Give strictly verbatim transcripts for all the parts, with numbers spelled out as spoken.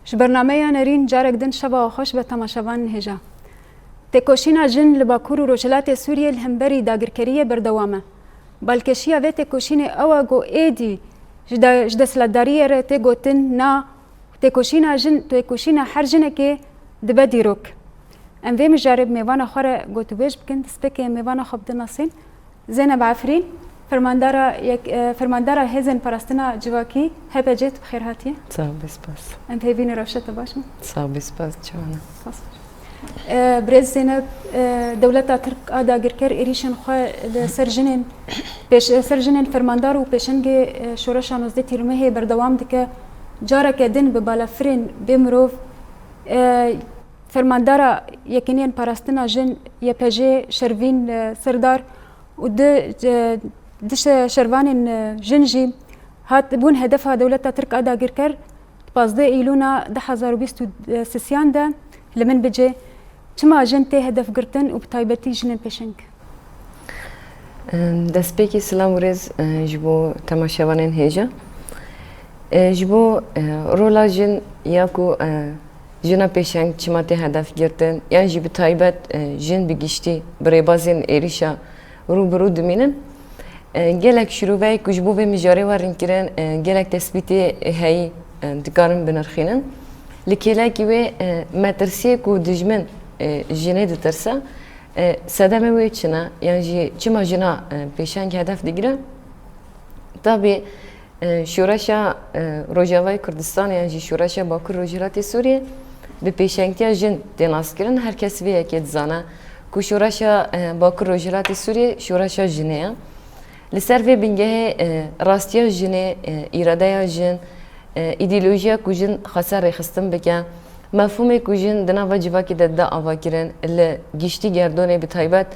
Ji bernameya nerîn carek din şeva xweş be temaşevanên hêja. Têkoşîna jin li Bakur û Rojhilatê Sûriyê li hemberî dagirkeriyê berdewam e. Balkêşiya vê têkoşînê ew e ku êdî ji de-, ji desthilatdariyê re tê gotin na têkoşîna jin, têkoşîna her jinekê dibe dîrok. Em vê mijarê bi mêvana xwe re gotûbêj bikin. Destpêkê mêvana xwe bidin nasîn. Zeynep Efrîn, fermandara yek, e, fermandara Hêzên Parastina Civakî, H P C, tu bi xêr hatiye. Sağ ol, spas. Em hêvî ne rewşa te baş in. Sağ ol, spas, çawana. Spas. E, birêz Zeynep, e, dewleta Tirk a dagirker êrîşên xwe li ser jinên pêş-, ser jinên fermandar û pêşengê, e, Şoreşa nozdeh Tîrmehê berdewam dike. Careke din bi balafirên bê mirov, e, Fermandara Yekîniyên Parastina Jin, Y P J, Şervîn, e, Serdar û du, e, du şe-, şervanên, e, jin jî hat, bûn hedefa dewleta Tirk a dagirker di pazdeh Îlûna du hezar û bîst û sêyan de li Minbicê. Çima jin tê hedefgirtin û bi taybetî jinên pêşeng? Em, destpêkê silav û rêz, e, ji bo temaşevanên hêja. E, ji bo, e, rola jin ya ku, e, jina pêşeng çima tê hedef girtin, yan jî bi taybet, e, jin bi giştî bi rêbazên êrîşa rû bi rû dimînin. E, gelek şîroveyê ku ji bo vê mijarê werin kirin, e, gelek tespîtê heyî, e, dikarin binirxînin. Li kêlekî wê, e, metirsiyê ku dijmin, e, jinê ditirse, e, sedemê wê çi ne? Yan jî çima jina, e, pêşeng hedef digire? Tabî, e, Şoreşa, e, Rojavayê Kurdistanê yan jî Şoreşa Bakur Rojhilatê Sûriyê bi pêşengtiya jin tê naskirin. Her kes vê yekê dizane ku Şoreşa, e, Bakur Rojhilatê Sûriyê şoreşa jinê ye. Li ser vê bingehê, e, rastiya jinê, e, îradeya jin, e, îdeolojiya ku jin xwese rêxistin bike, mefhûmê ku jin di nava civakê de dide avakirin, li giştî gerdonê bi taybet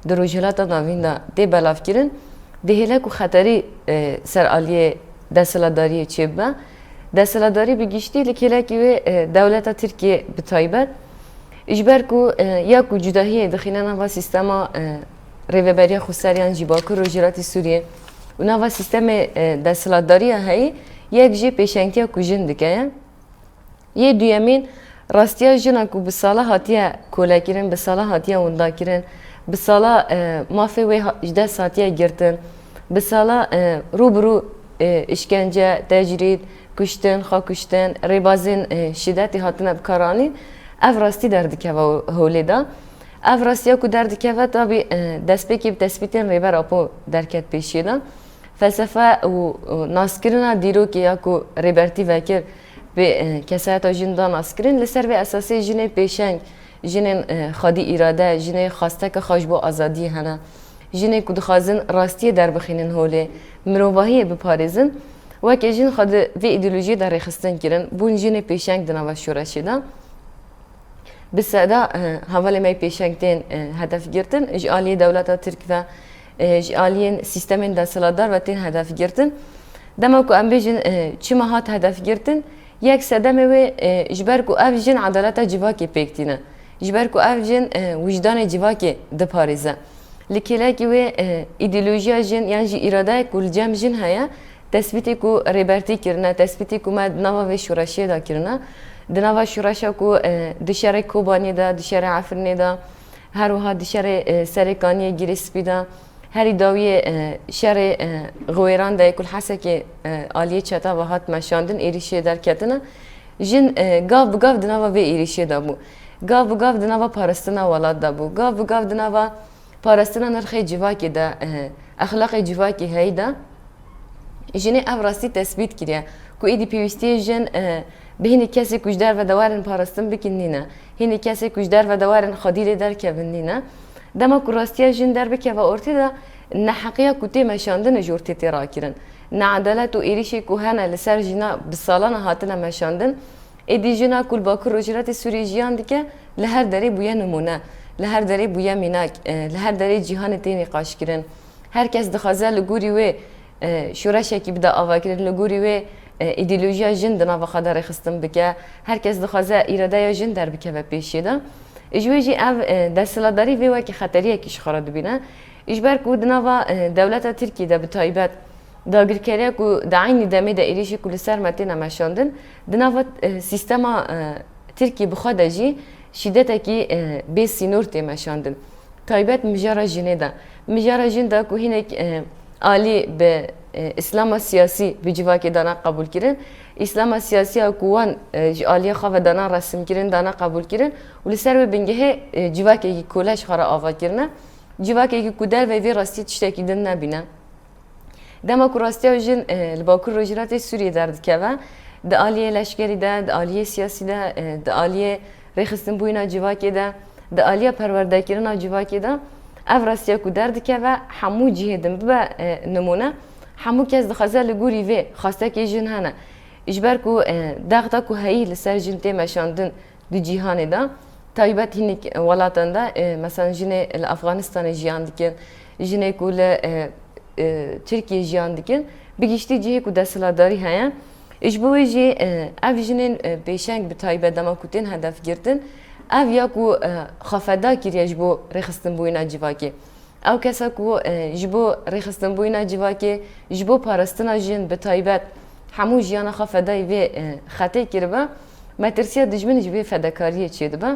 di Rojhilata Navîn de tê belavkirin, dihêle ku xeterî, e, ser aliyê desthilatdariyê çêbibe. Desthilatdarî bi giştî, li kêlekî wê, e, dewleta Tirkiyê bi taybet. Ji ber ku, e, ya ku cudahiyê dixîne nava sîstema, e, rêveberiya xweser yan jî Bakur Rojhilatê Sûriyê û nava sîstemê, e, desthilatdariya heyî, yek jî pêşengtiya ku jin dike ye. Yê duyemîn, rastiya jina ku bi sala hatiye kolekirin, bi sala hatiye windakirin, bi sala, e, mafê wê ha-, ji dest hatiye girtin, bi sala, e, rû bi rû, e, îşkence, tecrîd, kuştin, xwekuştin, rêbazên, e, şîdetê hatine bikaranîn, ev rastî derdikeve holê de. Ev rastiya ku derdikeve, tabî, e, destpêkê bi tespîtên Rêber Apo derket pêşiyê de. Felsefe û, û naskirina dîrokê ya ku Rêbertî vekir bi, e, kesayeta jin da naskirin. Li ser vê esasê jinê pêşeng, jinên, e, xwedî îrade, jinê xwesteke xwe ji bo azadiyê hene. Jinê ku dixwazin rastiyê derbixînin holê, mirovahiyê biparêzin. Weke jin xwe di vê îdeolojiyê de rêxistin kirin, bûn jinê pêşeng di nava şoreşê de. Bi seda, e, hevalê me yê pêşeng tên, e, hedef girtin, ji aliyê dewleta Tirk ve, e, ji aliyên sîstemên desthilatdar ve tên hedef girtin. Dema ku em bêjin, e, çima hat hedef girtin, yek sedemê wê, e, ji ber ku ev jin edaleta civakê pêk tîne. Ji ber ku ev jin, e, wijdanê civakê diparêze. Li kêlekî wê, e, îdeolojiya jin yan jî îradeyek ku li cem jin heye, tespîtê ku Rêbertî kirine, tespîtê ku me di nava vê şoreşê de kirine, di nava şoreşa ku, e, di şerê Kobaniyê de, di şerê Efrînê de, her wiha di şerê, e, Serêkaniyê, Girê Spî de, herî dawiyê, e, şerê, e, Xiwêran de yê ku li Hesekê, e, aliyê çeta ve hat meşandin, êrîşê derketine. Jin, e, gav bi gav di nava vê êrîşê de bû. Gav bi gav di nava parastina welat de bû. Gav bi gav di nava parastina nirxê civakê de, eh, exlaqê civakê heyî de, jinê ev rastî tesbît kiriye ku êdî pêwîstiyê jin, eh, bi hînî kesê ku ji derve de werin parastin bikin nîne. Hînî kesê ku ji derve de werin xwedî lê derkevin nîne. Dema ku rastiya jin derbikeve ortê de, neheqiya ku tê meşandin ji ortê tê rakirin. Needalet û êrîşê ku hene li ser jina bi salana hatine meşandin, êdî jina ku li Bakur Rojhilatê Sûriyê jiyan dike, li her derê bûye nimûne, li her derê bûye mînak, e, li her derê cîhanê tê nîqaşkirin. Her kes dixwaze li gorî wê, e, şoreşekî bide avakirin, li gorî wê, e, îdeolojiya jin di nava xwe de rêxistin bike. Her kes dixwaze îradeya jin derbikeve pêşiyê de. Ji wê jî ev, e, desthilatdarî vê wekî xeteriyekî ji xwe re dibîne. Ji ber ku di nava, e, dewleta Tirkiyê de bi taybet Dagirkeriya ku di eynî demê de êrîşê ku li ser me têne meşandin, di nava, e, sîstema, e, Tirkiyê bi xwe de jî şîdetekî, e, bê sînor tê meşandin. Taybet mijara jinê de. Mijara jin de ku hinek, e, alî bi, e, îslama siyasî bi civakê dana qebûlkirin. Îslama siyasî ya ku wan, e, ji aliyê xwe ve dana resimkirin, dana qebûlkirin û li ser wê bingehê, e, civakekî kole ji xwe re ava kirine. Civakekî ku derveyî vê rastiyê tiştekî din nebîne. Dema ku rastiya jin, e, li Bakur Rojhilatê Sûriyê derdikeve, di aliyê leşkerî de, di aliyê siyasî de, e, di aliyê rêxistinbûyîna civakê de, di aliya perwerdekirina civakê de, ev rastiya ku derdikeve, hemû cihê din bibe, e, nimûne, hemû kes dixwaze li gorî vê xwestekê jin hene. Ji ber ku, e, dexta ku heyî li ser jin tê meşandin, di cîhanê de, taybet hinek welatan de, e, mesela jinê li Afganistanê jiyan dikin, jinê ku li, e, e, Tirkiyê jiyan dikin, bi giştî cihê ku desthilatdarî heye. Ji bo wê jî, e, ev jinên, e, pêşeng bi taybet dema ku tên hedef girtin, ev ya ku, e, xwe feda kiriye ji bo rêxistinbûyîna civakê. Ew kesa ku, e, ji bo rêxistinbûyîna civakê, ji bo parastina jin bi taybet hemû jiyana xwe fedayî vê, e, xetê kiribe, metirsiya dijmin ji vê fedekariyê çêdibe.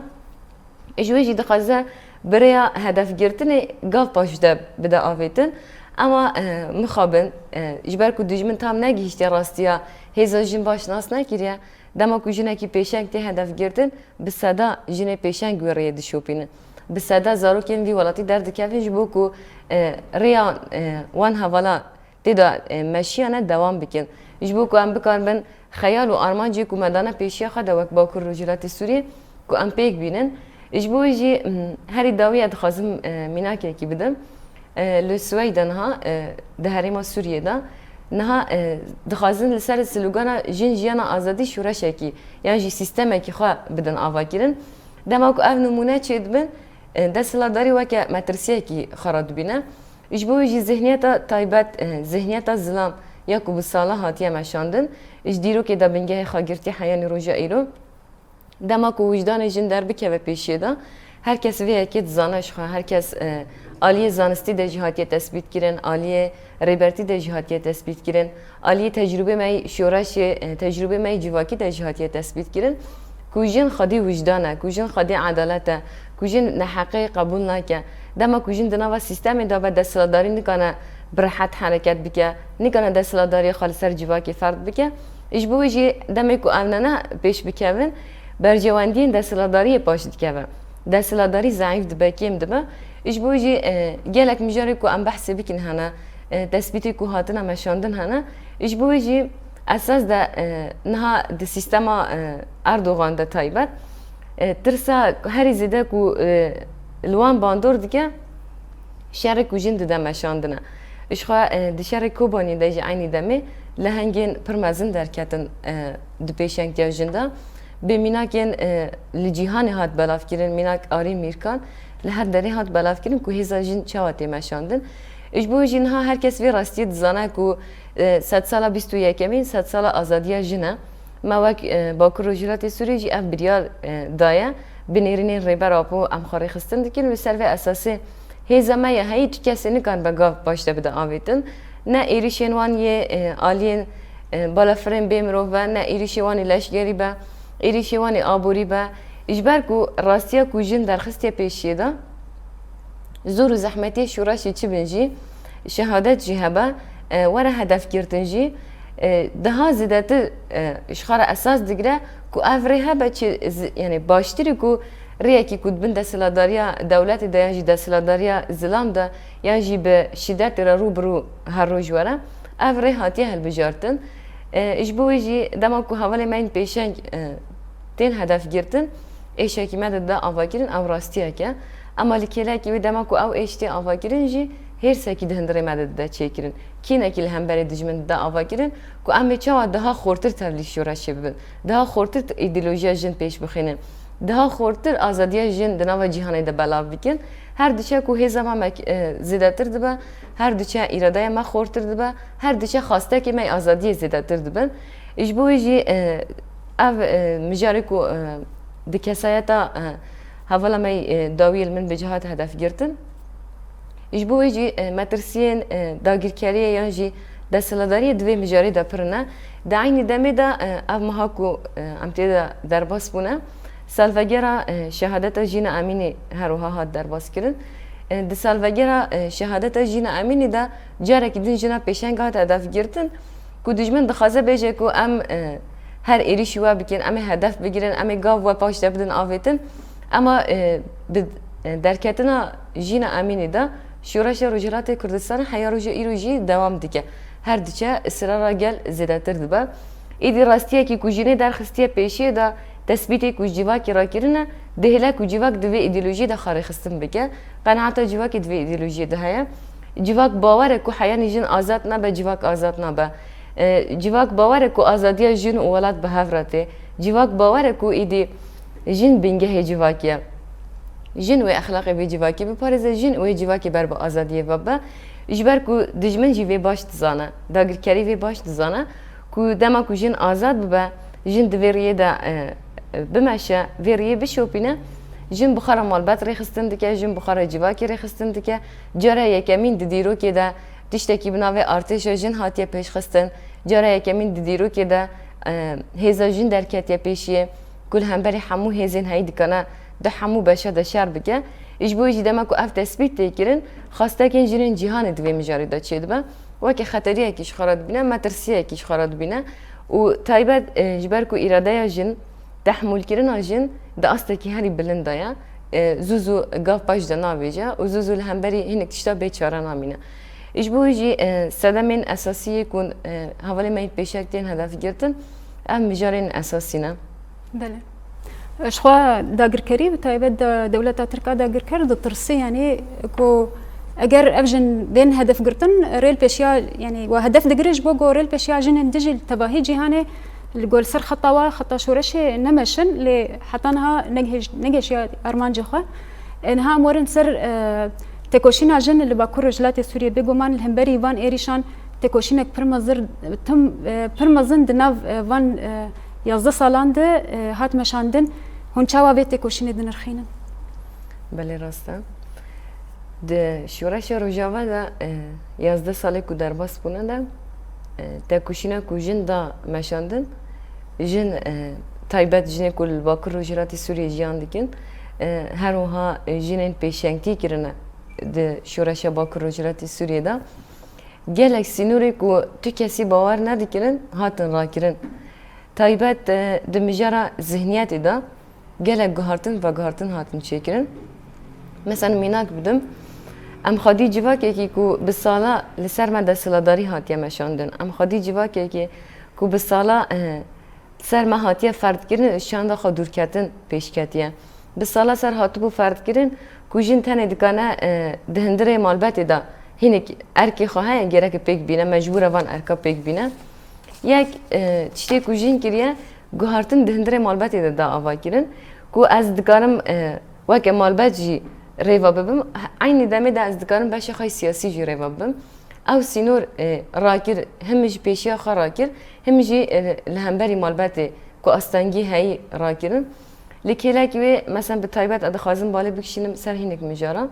Ji wê jî dixwaze bi rêya hedefgirtinê gav paşde bide avêtin. Ema, e, mixabin, e, ji ber ku dijmin tam negihîştiye rastiya hêza jin baş nas nekiriye, dema ku jinekî pêşeng tê hedefgirtin, bi seda jinê pêşeng wê rêyê dişopînin. Bi seda zarokên vî welatî derdikevin ji bo ku, e, rêya, e, wan hevala tê de, e, meşiyane dewam bikin. Ji bo ku em bikaribin xeyal û armancê ku me dane pêşiya xwe de wek Bakur Rojhilatê Sûriyê ku em pêk bînin. Ji bo wê jî, m, herî dawiya dixwazim, e, mînakekî bidim. E, li Sweyde niha, e, di herêma Sûriyê de niha, e, dixwazin li ser slogana Jin, Jiyana, Azadî şoreşekî yan jî sîstemekî xwe bidin avakirin. Dema ku ev nimûne çêdibin, e, desthilatdarî weke metirsiyekî xwe re dibîne. Ji bo wê jî zihniyeta taybet, e, zihniyeta zilam ya ku bi sala hatiye meşandin, ji dîrokê de bingehê xwe girtiye heyanî roja îro. Dema ku wijdanê jin derbikeve pêşiyê de, her kes vê yekê dizane ji xwe, her kes, e, aliyê zanistî de jî hatiye tesbîtkirin, aliyê rêbertî de jî hatiye tesbîtkirin, aliyê tecrûbê me yî şoreşê, e, tecrûbê me yî civakî de jî hatiye tesbîtkirin, ku jin xwedî wijdan e, ku jin xwedî edalet e, ku jin neheqê qebûl nake. Dema ku jin di nava sîstemê de be, desthilatdarî nikane bi rehet hereket bike, nikane desthilatdariyê xwe li ser civakê ferz bike. Ji bo wê jî demê ku ev nene pêş bikevin, berjewendiyên desthilatdariyê paş dikeve. Desthilatdarî zeîf dibe, kêm dibe. Ji bo wê jî, e, gelek mijarê ku em behsê bikin hene, e, tespîtê ku hatine meşandin hene. Ji bo wê jî esas de, e, niha di sîstema, e, Erdogan de taybet, e, tirsa herî zêde ku, e, li wan bandor dike, şerê ku jin dide meşandine. Ji xwe, e, di şerê Kobanî de jî eynî demê lehengên pir mezin derketin, e, di pêşengtiya jin de. Bê mînakên, e, li cîhanê hat belavkirin, mînak Arî Mîrkan li her derê hat belavkirin ku hêza jin çawa tê meşandin. Ji bo jî niha her kes vê rastiyê dizane ku, e, sedsala bîst û yekemîn sedsala azadiya jin e. Me wek, e, Bakur Rojhilatê Sûriyê jî ev biryar, e, daye. Bi nêrînên Rêber Apo em xwe rêxistin dikin. Li ser vê esasê hêza me ya heyî tu kesê nikaribe gav paşde bide avêtin. Ne êrîşên wan yê, e, aliyên, e, balafirên bê mirov be, ne êrîşê wan ê leşkerî be, êrîşê wan ê aborî be. Ji ber ku rastiya ku jin derxistiye pêşiyê de, zor û zehmetiyê şoreşê çi bin jî, şehadet jî hebe, e, were hedefgirtin jî, e, daha zêdetir, e, ji xwe re esas digire ku ev rê hebe çi zi-, yanî baştir e ku rêyekî ku di bin desthilatdariya dewletê de yan jî desthilatdariya zilam de yan jî bi şîdetê re rû bi rû her roj were, ev rê hatiye hilbijartin. E, ji bo wê jî dema ku hevalê me yên pêşeng, e, tên hedefgirtin, êşekî me dide avakirin, ew rastiyek e. Ema li kêlekî wê dema ku ew êş tê avakirin jî hêrsekî di hundirê me de dide çêkirin. Kînekî li hemberê dijmin dide avakirin ku em ê çawa daha xortir tevlî şoreşê bibin, daha xortir îdeolojiya jin pêş bixînin, daha xortir azadiya jin di nava cîhanê de belav bikin. Her diçe ku hêza me mek-, e, zêdetir dibe, her diçe îradeya me xortir dibe, her diçe xwestekê me yê azadiyê zêdetir dibin. Ji bo wê jî, e, ev, e, mijarê ku, e, di kesayeta, e, hevala me yê, e, dawiyê li min bi cihat hedef girtin. Ji bo wê jî, e, metirsiyên, e, dagirkeriyê yan jî Desthiladariyê di vê mijarê de pir ne. Di eynî demê de, e, ev meha ku, e, em tê de derbas bûne, salvegera, e, şehadeta Jîna Emînî her wiha hat derbas kirin. E, di salvegera, e, şehadeta Jîna Emînî de carekî din jina pêşeng hat hedef girtin, ku dijmin dixwaze bêje ku em, e, her êrîşî we bikin, em ê hedef bigirin, em ê gav we paş de bidin avêtin. Ema, e, bi, e, derketina Jîna Emînî de şoreşa Rojhilatê Kurdistanê heya roja îro jî dewam dike. Her diçe israra gel zêdetir dibe. Êdî rastiyekî ku jînê derxistiye pêşiyê de, tespîtê ku ji civakê re kirine, dihêle ku civak di vê îdeolojiyê de xwe rêxistin bike. Qenaeta civakê di vê îdeolojiyê de heye. Civak bawer e ku heyanî jin azad nebe, civak azad nabe. E, civak bawer e ku azadiya jin û welat bi hev re tê. Civak bawer e ku êdî jin bingehê civakî ye. Jin wê exlaqê vê civakî biparêze, jin wê civakî ber bi azadiyê ve bibe. Ji ber ku dijmin jî vê baş dizane, dagirkerî vê baş dizane ku dema ku jin azad bibe, jin di vê riyê de, e, e, bimeşe, vê riyê bişopîne, jin bi xwe re malbet rêxistin dike, jin bi xwe re civakê rêxistin dike. Cara yekemîn di dîrokê de tiştekî bi navê artêşa jin hatiye pêşxistin. Cara yekemîn di dîrokê de, e, hêza jin derketiye pêşiyê, ku li hemberî hemû hêzên heyî dikane di hemû beşa de şer bike. Ji bo jî dema ku ev tespît tê kirin, xwestekên jinên cîhanê di vê mijarê de çêdibe. Weke xeteriyekî ji xwe re dibîne, metirsiyekî ji xwe re dibîne. Û taybet, e, ji ber ku îradeya jin, tehmûlkirina jin di astekî herî bilind de ye. E, zû zû gav paş de navêje û zû zû li hemberî hinek tişta bê çare namîne. Ji bo wî jî, e, sedemên esasî yê ku, e, hevalên me yên pêşek tên hedef girtin, ev mijarên esasî ne. Belê. Ji xwe dagirkerî, bi taybet de dewleta Tirk a dagirker ditirsî, yanî ku eger ev jin bên hedef girtin, rê li pêşiya, yanî we hedef digire ji bo ku rê li pêşiya jinên dijî li tevahî cîhanê li gor ser xeta wa, xeta şoreşê nemeşin, lê heta niha negihêj-, negihêşiya armancê xwe. E, niha em werin ser, e, têkoşîna jin li Bakur Rojhilatê Sûriyê. Bêguman li hemberî van êrîşan têkoşînek pir mezir, tim, e, pir mezin di nav, e, van, e, yazdeh salan de, e, hat meşandin. Hûn çawa vê têkoşînê dinirxînin? Belê, rast e. Di şoreşa Rojava de, e, yazdeh salê ku derbas bûne de, e, têkoşîna ku jin da meşandin, jin, e, taybet jinê ku li Bakur Rojhilatê Sûriyê jiyan dikin, e, her wiha, e, jinên pêşengtî kirine di şoreşa Bakur Rojhilatê Sûriyê de. Gelek sînorê ku tu kesî bawer nedikirin, hatin rakirin. Taybet, e, di mijara zihniyetê de gelek guhartin veguhartin hatin çêkirin. Mesela mînak bidim, em xwedî civakekî ku bi sala li ser me desthilatdarî hatiye meşandin. Em xwedî civakekî ku bi sala, e, ser me hatiye ferdkirin, û çanda xwe dûrketin pêş ketiye. Bi sala ser hatibû ferdkirin ku jin tenê dikane, e, di hundirê malbetê de hinek erkê xwe heye, gerek pêk bîne, mecbûr e van erka pêk bîne. Yek, e, tiştê ku jin kiriye, guhartin di hundirê malbetê de da ava kirin ku ez dikarim, e, weke malbet jî rêva bibim, eynî demê de ez dikarim beşê xwe yê siyasî jî rêva bibim. Ew sînor, e, rakir, him ji pêşiya xwe rakir, him jî, e, li hemberî malbetê ku astengî heyî rakirin. Li kêlekî wê, mesela bi taybet ez dixwazim balê bikişînim ser hinek mijara.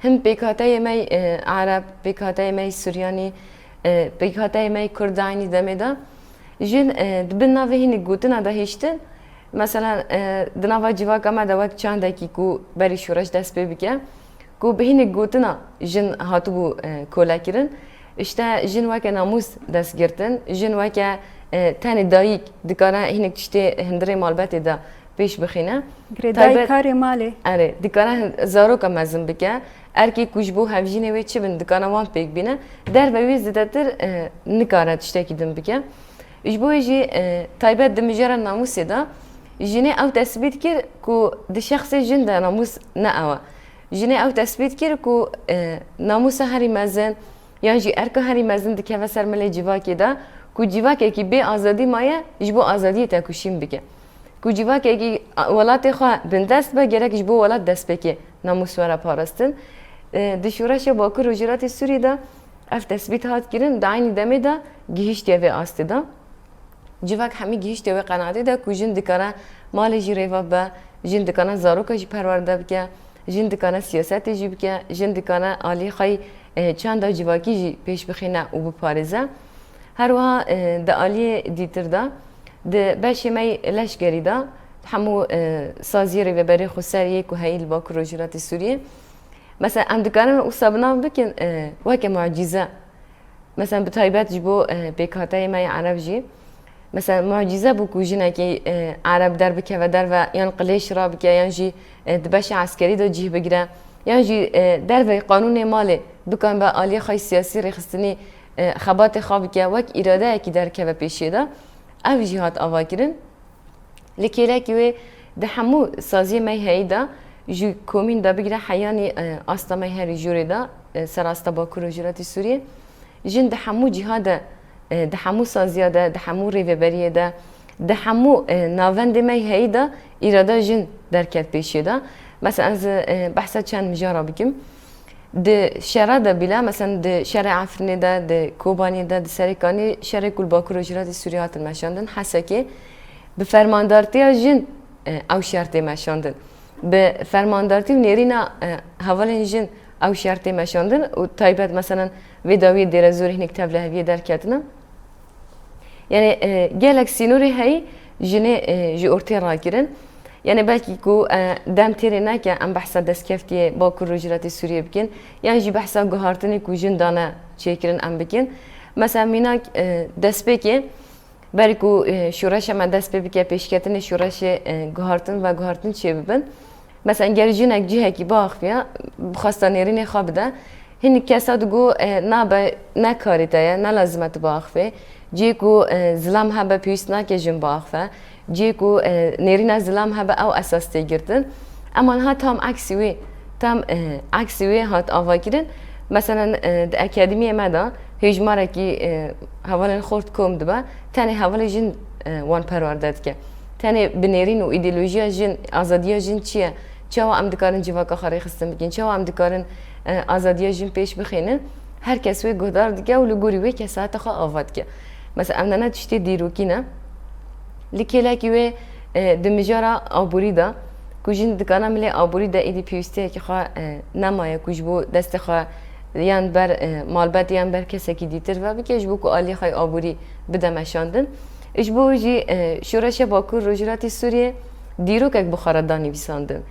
Him pêkhateyê me yê, e, Ereb, pêkhateyê me yê Suryanî, e, pêkhateyê me yê Kurd di eynî demê de jin, e, di bin navê hinek gotina de hiştin. Mesela, e, di nava civaka me de wek çandekî ku berî şoreş dest pê bike, ku bi hinek gotina jin hatibû, e, kolekirin. Îşte jin weke namûs dest girtin, jin weke, e, tenê dayik dikare hinek tiştê hundirê malbetê de pêş bixîne. Girêdayî Taybet karê malê. Erê, dikare hin-, zaroka mezin bike. Erkê ku ji bo hevjînê wê çi bin, dikare wan pêk bîne. Derve wê zêdetir, e, nikare tiştekî din bike. Ji bo wê jî, e, taybet di mijara namûsê de jinê ew tesbît kir ku di şexsê jin de namûs ne ew e. Jinê ew tesbît kir ku, e, namûsa herî mezin yan jî erka herî mezin dikeve ser milê civakê de ku civakekî bê azadî maye ji bo azadiyê tekoşîn bike. Ku civakekî a-, welatê xwe bindest be, gerek ji bo welat destpêkê namûs were parastin. E, di şoreşa Bakur Rojhilatê Sûriyê de ev tesbît hat kirin, di eynî demê de gihiştiye vê astê de. Civak hemî gihiştiye wê qenaetê de ku jin dikare malê jî rêva bibe, jin dikare zaroka jî perwerde bike, jin dikane siyasetê jî bike, jin dikane alî xwe yî, e, çanda civakî jî pêş bixîne û biparêze. Her wiha, e, di aliyê dîtir de, di beşê me yî leşkerî de, hemû, e, saziyê rêveberê xweser yê ku heyî li Bakur Rojhilatê Sûriyê. Mesela em dikarin wisa bi nav bikin, e, weke mucîze. Mesela bi taybet ji bo, e, pêkhateyê me yê Ereb jî. Mesela mucîze bû ku jinekê, e, Ereb derbikeve derve, yan qilêş rabike, yan jî, e, di beşa eskerî de cih bigire, yan jî, e, derveyî qanûnê malê bikan be aliyê xwe yî siyasî rêxistinî, e, xebatê xwe bike, wek îradeyekî derkeve pêşiyê de. Ev jî hat avakirin. Li kêlekî wê di hemû saziyê me yî heyî de, ji komîn de bigire heyanî, e, asta me yî herî jorê de, e, ser asta Bakur Rojhilatê Sûriyê, jin di hemû cîha de, e, di hemû saziya de, di hemû rêveberiyê de, di hemû, e, navendê me yî heyî de îrada jin derket pêşiyê de. Mesela ez, e, behsa çend mijara bikim. Di şera de bîle, mesela di şerê Efrînê de, di Kobaniyê de, di Serêkaniyê şerê ku li Bakur Rojhilatê Sûriyê hatin meşandin, Hesekê bi fermandartiya jin, e, ew şer tê meşandin. Bi fermandartî û nêrîna, e, hevalên jin ew şer tê meşandin û taybet, mesela vê dawiyê Dêrezorê hinek tevliheviyê derketine. Yani, e, gelek sînorê heyî jinê, e, ji ortê rakirin. Yani belkî ku, e, dem têrê neke em behsa destkeftiyê Bakur Rojhilatê Sûriyê bikin, yan jî behsa guhartinê ku jin dane çêkirin em bikin. Mesela mînak, e, destpêkê, berî ku, e, şoreşa me dest pê bike, pêşketinê şoreşê, e, guhartin ve guhartin çêbibin. Mesela ger jinek cihekî biaxiviya, bi xwesta nêrînê xwe bide, hinek kesa digo, e, nabe, ne karê te ye, ne lazim e tu biaxivê. Cihê ku, e, zilam hebe pêwîst nake jin biaxive. Cihê ku, e, nêrîna zilam hebe ew esas tê girtin. Ema niha tam eksî wê, tam, e, eksî wê hat avakirin. Mesela, e, di akademiyê me de hêjmarekî, e, hevalên xort kom dibe, tenê hevalê jin, e, wan perwerde dike. Tenê bi nêrîn û îdeolojiya jin, azadiya jin çi ye? Çawa em dikarin civaka xwe rêxistin bikin? Çawa em dikarin, e, azadiya jin pêş bixînin? Her kes wê guhdar dike û li gorî wê kesayeta xwe ava dike. Mesela, em ne tiştê dîrokî ne. Li kêlekî wê, e, di mijara aborî de, ku jin dikana milê aborî de êdî pêwîstiyekî xwe, e, nemaye ku ji bo destê xwe yan ber, e, malbetê yan ber kesekî dîtir vebike, ji bo ku aliyê xwe yê aborî bide meşandin. Ji bo wî jî, e, Şoreşa Bakur Rojhilatê Sûriyê dîrokek bi xwe re da nivîsandin.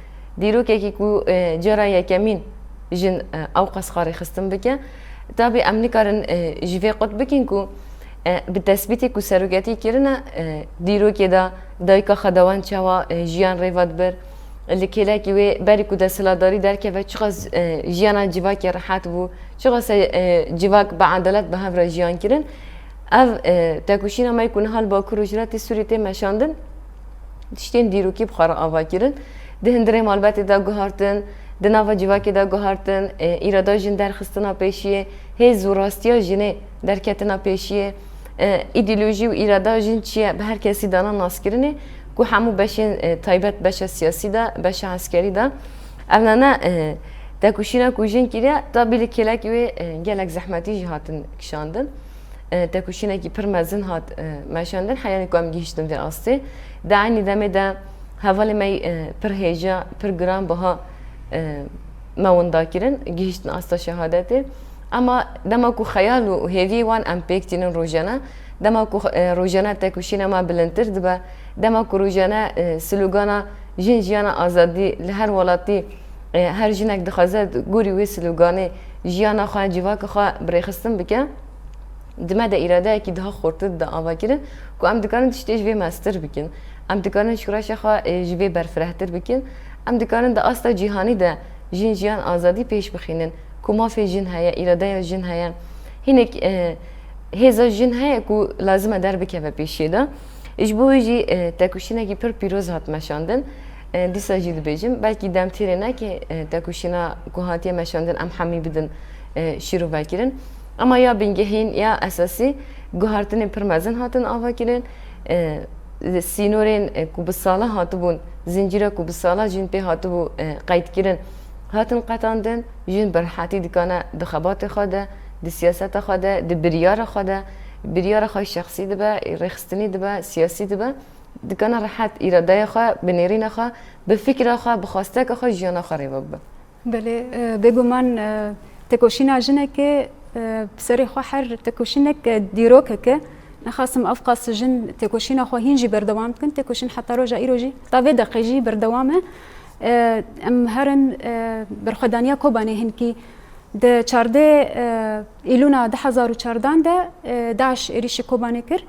Dîrokekî ku, e, cara yekemîn jin, e, ew qas xwe rêxistin bike. Tabî em nikarin, e, ji vê qut bikin ku, e, bi tesbîtê ku seroketî kirine, e, dîrokê de dayika xwe dewan çawa, e, jiyan rêva dibir. Li kêlekî wê berî ku desthilatdarî derkeve çiqas, e, jiyana civakê rehet bû, çiqas, e, civak bi edalet bi hev re jiyan kirin. Ev, e, tekoşîna me ku niha li Bakur Rojhilatê Sûriyê tê meşandin, tiştên dîrokî bi xwe re ava kirin. Di hundirê malbetê de guhartin, di nava civakê de guhartin, e, îrada jin derxistina pêşiyê, hêz û rastiya jinê derketina pêşiyê, e, îdeolojî û îrada jin çi ye, bi her kesî dana naskirinê, ku hemû beşên, e, taybet, beşa siyasî de, beşa eskerî de. Ev nane, e, tekoşîna ku jin kiriye, tabî li kêlekî wê, e, gelek zehmetî jî hatin kişandin. E, tekoşînekî pir mezin hat, e, meşandin, heyanî ku em gihîştin vê astê. Di eynî demê de hevalê me, e, pir hêja, pir giran biha, e, me winda kirin, gihîştin asta şehadetê. Ema dema ku xeyal û hêviyê wan em pêk tînin rojane, dema ku, e, rojane tekoşîna me bilindtir dibe, dema ku rojane, e, slogana jin, jiyana, azadî li her welatî, e, her jinek dixwaze gorî wê sloganê jiyana xwe, civaka xwe birêxistin bike, di me de îradeyekî daha xurtir dide avakirin ku em dikarin tiştê ji vê mestir bikin. Em dikarin şoreşa xwe, e, ji vê berfirehtir bikin. Em dikarin di asta cîhanî de jin, jiyan, azadî pêş bixînin. Ku mafê jin heye, îradeya jin heye. Hinek, e, hêza jin heye ku lazim e derbikeve pêşiyê de. Ji bo wê jî, e, tekoşînekî pir pîroz hat meşandin. E, dîsa jî dibêjim, belkî dem têrê neke, e, tekoşîna ku hatiye meşandin em hemî bidin, e, şîrovekirin. Ema ya bingehîn, ya esasî, guhartinên pir mezin hatin avakirin. E, sînorên, e, ku bi sala hatibûn, zincîra ku bi sala jin pê hatibû, e, qeydkirin, hatin qetandin. Jin bi rehetî dikane di xebatê xwe de, di siyaseta xwe de, di biryara xwe de, biryara xwe şexsî dibe, rêxistinî dibe, siyasî dibe. dikane rehet îradeya xwe, bi nêrîna xwe, bi fikra xwe, bi xwesteka xwe, jiyana xwe rêve bibe. Belê, e, bêguman, e, têkoşîna jinekê, e, bi serê xwe her têkoşînek, e, dîrokek e. Nexasim ev qas jin têkoşîna xwe hîn jî berdewam bikin. Têkoşîn heta roja îro jî, heta vê deqê jî berdewam e. E, em herin, e, berxwedaniya Kobanê hinkî di çardeh, e, Îlûna du hezar û çardan de, e, DAIŞ êrîşî Kobanê kir.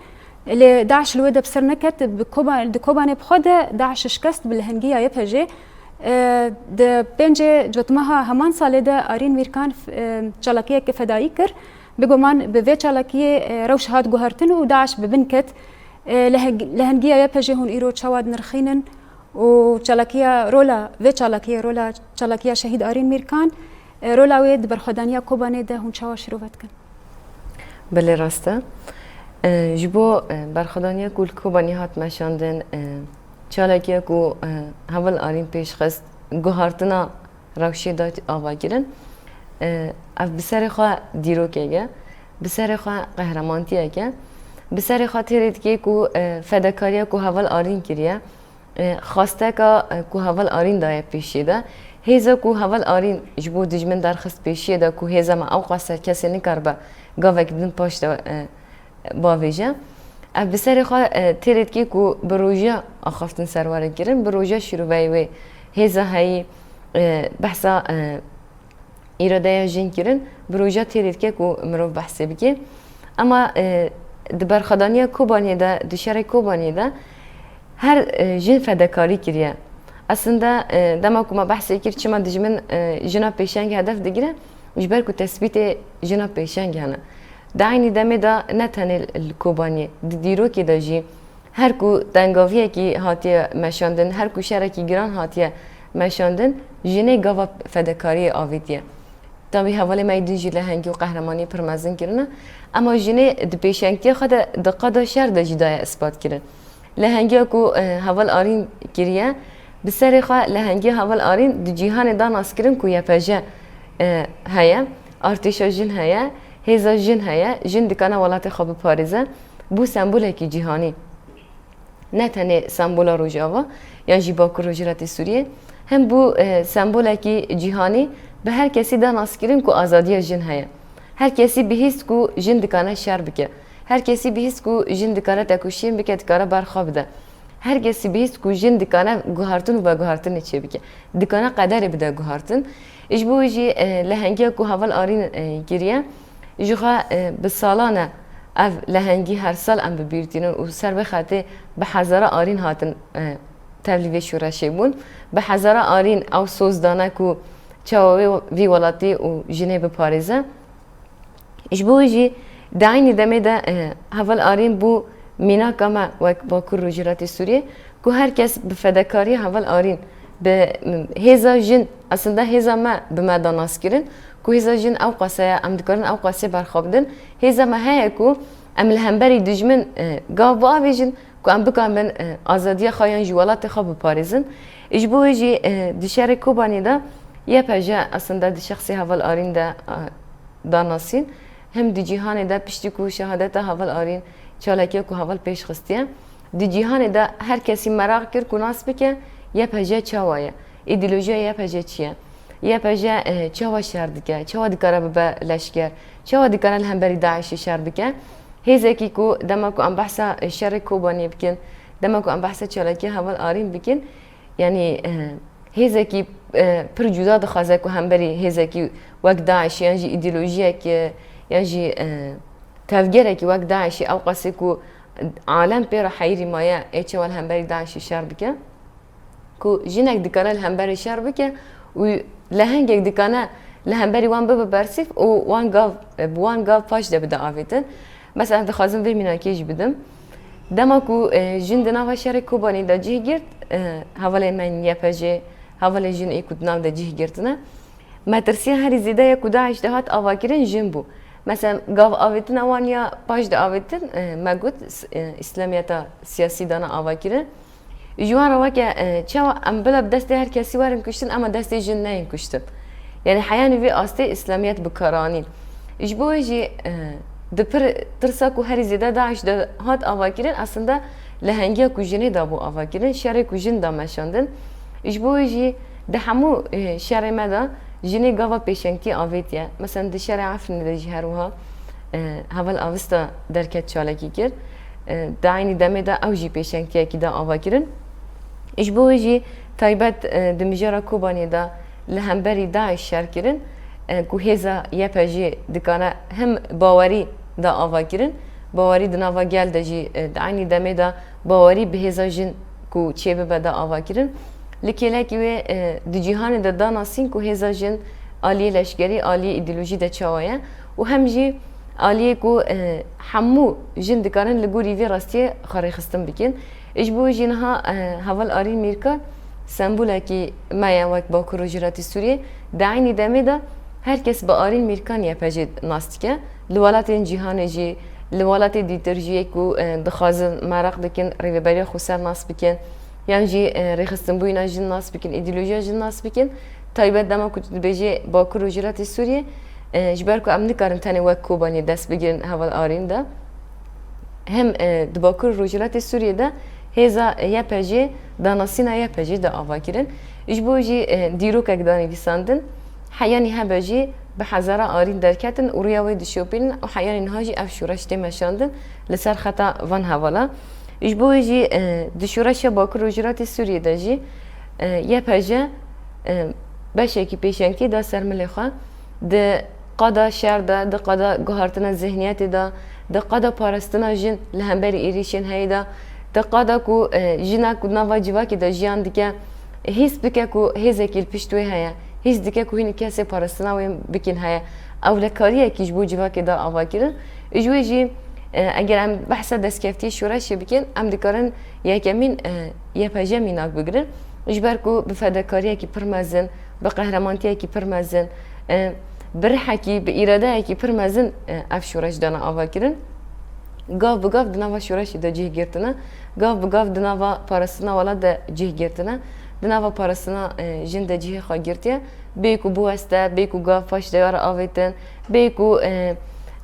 Lê DAIŞ li wê de bi ser neket, bi Koba-, di Kobanê bi xwe de DAIŞ şikest bi lehengiya Y P G. E, di pêncê Cotmeha heman salê de Arîn Mîrkan, e, çalakiyeke fedayî kir. Bêguman bi vê çalakiyê, e, rewş hat guhertin û DAIŞ bi bin ket. E, leheng-, lehengiya Y P G hûn îro çawa dinirxînin û çalakiya rola, vê çalakiyê rola çalakiya şehîd Arîn Mîrkan, e, rola wê di berxwedaniya Kobanê de hûn çawa şirove dikin? Belê rast e. E, ji bo, e, berxwedaniya ku li Kobanê hat meşandin, e, çalakiya ku, e, heval Arîn pêş xist, guhartina rewşê da avakirin. E, ev bi serê xwe dîrokek e, bi serê xwe qehremaniyek e, bi serê xwe têrê dike ku, e, fedakariya ku heval Arîn kiriye, e, xwesteka, e, ku heval Arîn daye pêşiya de, hêza ku heval Arîn ji bo dijmin derxist pêşiya de ku hêza me ew qas e kesê nikaribe gavek din paş de, e, bavêje. Ev bi serê xwe, e, têrê dike ku bi roja axaftin serwere kirin, bi roja şîroveyê wê hêza heyî, e, behsa, e, îradeya jin kirin, bi roja têrê dike ku mirov behsê bike. Ema, e, di berxwedaniya Kobaniyê de, di şerê Kobaniyê de her, e, jin fedekarî kiriye. Aslında, e, dema ku me behsê kir, çima dijmin, e, jina pêşeng hedef digire, ji ber ku tespîtê jina pêşeng hene. Di eynî demê de ne tenê li Kobaniyê, di dîrokê de jî her ku tengaviyekî hatiye meşandin, her ku şerekî giran hatiye meşandin, jinê gava fedekariyê avêtiye. Tabî hevalê me yê din jî lehengî û qehremaniyê pir mezin kirine. Ema jinê di pêşengtiya xwe de di qada şer de jî daye ispat kirin. Lehengiya ku, e, heval Arîn kiriye, bi serê xwe lehengiya heval Arîn di cîhanê da naskirin ku Y P G, e, heye, artêşa jin heye, hêza jin heye, jin dikane welatê xwe biparêze. Bû sembolekî cîhanî. Ne tenê sembola Rojava yan jî Bakur Rojhilatê Sûriyê, hem bû, e, sembolekî cîhanî, bi her kesî da naskirin ku azadiya jin heye. Her kesî bihîst ku jin dikane şer bike. Her kesî bihîst ku jin dikane tekoşîn bike, dikane berxwe bide. Her kesî bihîst ku jin dikane guhartin û veguhartinê çêbike. Dikane qederê bide guhartin. Ji bo wî jî, e, lehengiya ku heval Arîn, e, kiriye, ji xwe, e, bi salan e ev lehengî her sal em bi bîr tînin û ser vê xetê bi hezara Arîn hatin, e, tevlî vê şoreşê bûn. Bi hezara Arîn ew soz dane ku çawa wê, vî welatî û jinê biparêze. Ji bo wî jî di eynî demê de, e, heval Arîn bû mînaka me wek Bakur Rojhilatê Sûriyê, ku her kes bi fedakariya heval Arîn, bi, m, hêza jin, aslında hêza me bi me da nas kirin, ku hêza jin ew qase ye, em dikarin ew qasê berxwe bidin. Hêza me heye ku em li hemberî dijmin, e, gav biavêjin, ku em bikarin, e, azadiya xwe yan jî welatê xwe biparêzin. Ji bo wê jî, e, di şerê Kobanê de Y P G aslında di şexsê heval Arîn de, e, da nasîn. Hem di cîhanê de piştî ku şehadeta heval Arîn, çalakiya ku heval pêş xistiye, di cîhanê de her kesî meraq kir ku nas bike Y P G çawa ye, îdeolojiya Y P G çi ye? Y P G, e, çawa şer dike? Çawa dikare bibe leşker? Çawa dikare li hemberî DAIŞê şer bike? Hêzekî ku dema ku em behsa, e, şerê Kobanê bikin, dema ku em behsa çalakiya heval Arîn bikin, yanî, e, hêzekî, e, pir cuda dixwaze ku hemberî hêzekî wek DAIŞ yan jî îdeolojiyek, e, yan jî, e, tevgerekî wek DAIŞê ew qasê ku alem pê re heyirî maye, ê çawa li hemberî DAIŞê şer bike? Ku jinek dikare li hemberê şer bike û lehengek dikane li hemberî wan bibe bersîv û wan gav, bi wan gav paş de bide avêtin. Mesela, ez dixwazim vê mînakê jî bidim. Dema ku, e, jin di nava şerê Kobanê de cih girt, e, hevalên me yên Y P G, hevalên jin ê ku di nav de cih girtine, metirsiya herî zêde ya ku DAIŞ de hat avakirin jin bû. Mesela, gav avêtina wan ya paş de avêtin, e, me got, s-, e, îslamiyeta siyasî dana avakirin. Ji wan re weke, e, çawa em bila bi destê her kesî werin kuştin, ema destê jin neyên kuştin. Yanî heyanî vê astê îslamiyet bi kar anîn. Ji bo wê jî, e, di pir tirsa ku herî zêde DAIŞ de hat avakirin, aslında Lehengiya ku jinê da bû avakirin, şerê ku jin da meşandin. Ji bo wê jî di hemû, e, şerê me de jinê gava pêşengtî avêtiye. Mesela di şerê Efrînê de jî her wiha, e, heval avista derket çalakî kir. E, di eynî demê de ew jî pêşengtiyekî da avakirin. Ji bo wê jî taybet, e, di mijara Kobanê de li hemberî DAIŞ şer kirin, e, ku hêza Y P G dikare hem bawerî da avakirin, bawerî di nava gel de jî, e, di eynî demê de bawerî bi hêza jin ku çêbibe da avakirin. Li kêlekî wê, e, di cîhanê de da nasîn ku hêza jin aliyê leşkerî, aliyê îdeolojî de çawa ye û hem jî aliyê ku, e, hemû jin dikarin li gorî vê rastiyê xwe rêxistin bikin. Ji bo wê jî niha, e, heval Arîn Mîrka sembolekî me ye wek Bakur Rojhilatê Sûriyê. Di eynî demê de her kes bi Arîn Mîrkan Y P G nas dike. Li welatên cîhanê jî, li welatê dîtir jî yê ku, e, dixwazin, meraq dikin rêveberiya xweser nas bikin, yan jî, e, rêxistinbûyîna jin nas bikin, îdeolojiya jin nas bikin. Taybet dema ku tu dibêjê Bakur Rojhilatê Sûriyê, e, ji ber ku em nikarin tenê wek Kobanê dest bigirin heval Arîn de. Hem, e, di Bakur Rojhilatê Sûriyê de hêza Y P G, danasîna Y P G de ava kirin. Ji bo jî, e, dîrokek danivîsandin, heyanî hebe jî bi hezara Arîn derketin û rûya wê dişopînin û heyanî niha jî ev şoreş tê meşandin li ser xeta van hevala. Ji bo wê jî, e, di şoreşa Bakur Rojhilatê Sûriyê de jî, e, Y P G, e, beşekî pêşengtî da ser milê xwe. Di qada şer de, di qada guhartina zihniyetê de, di qada parastina jin li hemberî êrîşên heyî de, di qada ku, e, jina ku nava civakê de jiyan dike, hîs bike ku hêzekî li pişt wê heye, hîs dike ku hînî kesê parastina wê bikin heye. Ewlekariyekî ji bo civakê da ava kirin. Ji wê jî, e, eger em behsa destkeftiyê şoreşê bikin, em dikarin yekemîn, e, Y P G mînak bigirin. Ji ber ku bi fedekariyekî pir mezin, bi qehremantiye ki pir mezin, e, bi rihekî, bi îradeyekî pir mezin, e, ev şoreş dana ava kirin. Gav bi gav di nava şoreşê de cih girtine, gav bi gav di nava parastina welat de cih girtine, di nava parastina, e, jin de cihê xwe girtiye. Bê ku biweste, bê ku gav paş dewara avêtin, bê ku, e,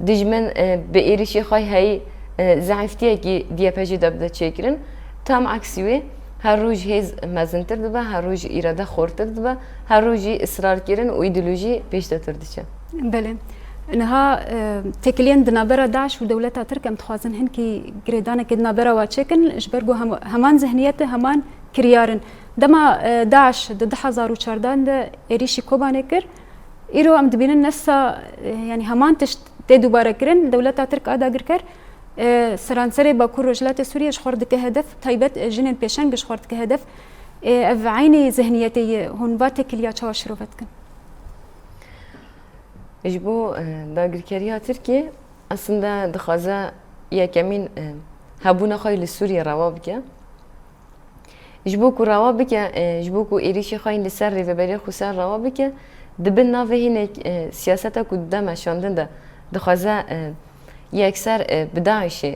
dijmin, e, bi êrişê xwe heyî, e, zeîftiyekî di Y P G de bide çêkirin. Tam eksî wê, her roj hêz mezintir dibe, her roj îrade xortir dibe, her roj jî israrkirin û îdeolojî pêşdetir diçe. Belê. Niha, e, têkiliyên di navbera DAIŞ û dewleta Tirk em dixwazin hinkî girêdanekê di navbera wa çêkin, ji ber ku hem-, heman zihniyet e, heman kiryar in. Dema, e, DAIŞ di du hezar û çardeh de êrîşî Kobanê kir, îro em dibînin nefsa, e, yanî heman tişt tê dubare kirin. Dewleta Tirk a dagirker, e, seranserê Bakur Rojhilatê Sûriyê ji xwe re dike hedef, taybet, e, jinên pêşeng ji xwe re dike hedef. E, ev eynî zihniyetê ye, hûn va têkiliya çawa şirove dikin? Ji bo, e, dagirkeriya Tirkiyê, aslında dixwaze yekemîn, e, hebûna xwe li Sûriyê rewa bike. Ji bo ku rewa bike, e, ji bo ku êrîşê xwe yên li ser rêveberiya xweser rewa bike, di bin navê hinek, e, siyaseta ku dide meşandin de dixwaze, e, yekser, e, bi DAIŞê,